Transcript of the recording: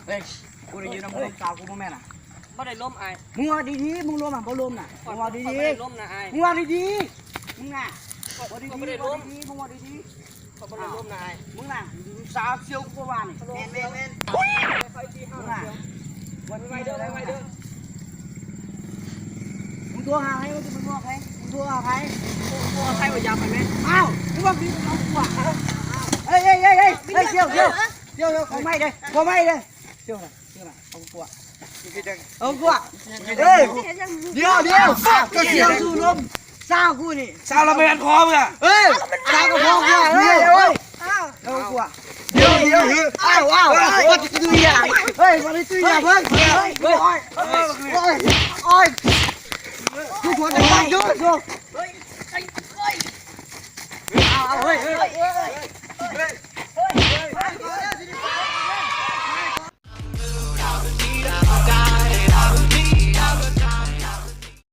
ເຮີຍ ກູໄດ້ຢູ່ນຳລູກສາວກູບໍ່ແມ່ນນະ. ບໍ່ໄດ້ລົມອ້າຍ. ມຶງເວົ້າດີໆ ມຶງລົມນະ ບໍ່ລົມນະ. ມຶງເວົ້າດີໆ ຂ້ອຍບໍ່ໄດ້ລົມນະອ້າຍ. ມຶງເວົ້າດີໆ ມຶງນະ. ເວົ້າດີໆ ຂ້ອຍບໍ່ໄດ້ລົມນະອ້າຍ. ມຶງເວົ້າດີໆ ຂ້ອຍບໍ່ໄດ້ລົມນະອ້າຍ. ມຶງນະ ສາວສ່ຽວກູບໍ່ວ່ານີ້. ແມ່ນໆໆ ຂ້ອຍຊິຫາ. ມຶງນະ ໄວໆເດີ ໄວໆເດີ. ມຶງໂທຫາໃຜ? ມຶງຊິມາບອກໃຜ? ມຶງໂທຫາໃຜ? ໂທຫາໃຜວ່າຢ່າໄປແມ່. ອ້າວ ຄືວ່າມີເອົາກວ່າ. ເອີຍໆໆໆ ເອີຍ ສ່ຽວໆ ສ່ຽວໆ ຂໍໄມ້ເດີ ຂໍໄມ້ເດີ. ເຊື່ອນະ ເຊື່ອນະ ເອົາກວ່າ ເອົາກວ່າ. ເອີຍ ດຽວ ດຽວ ກໍສຽວສູ່ລົມສາວກູນີ້ ສາວລະແມ່ນພໍ່ມຶງອະ. ເອີຍ ສາວກໍພໍ່ມຶງອະ. ເອີຍ ເອົາກວ່າ. ດຽວ ດຽວ ເອົາ ເອົາ ເອົາ ເຮີຍ ບໍ່ໄດ້ຕຸ້ຍຢາເບິ່ງ. ເຮີຍ ໂອ້ຍ ໂອ້ຍ ໂອ້ຍ ໂອ້ຍ ໂອ້ຍ ໂອ້ຍ.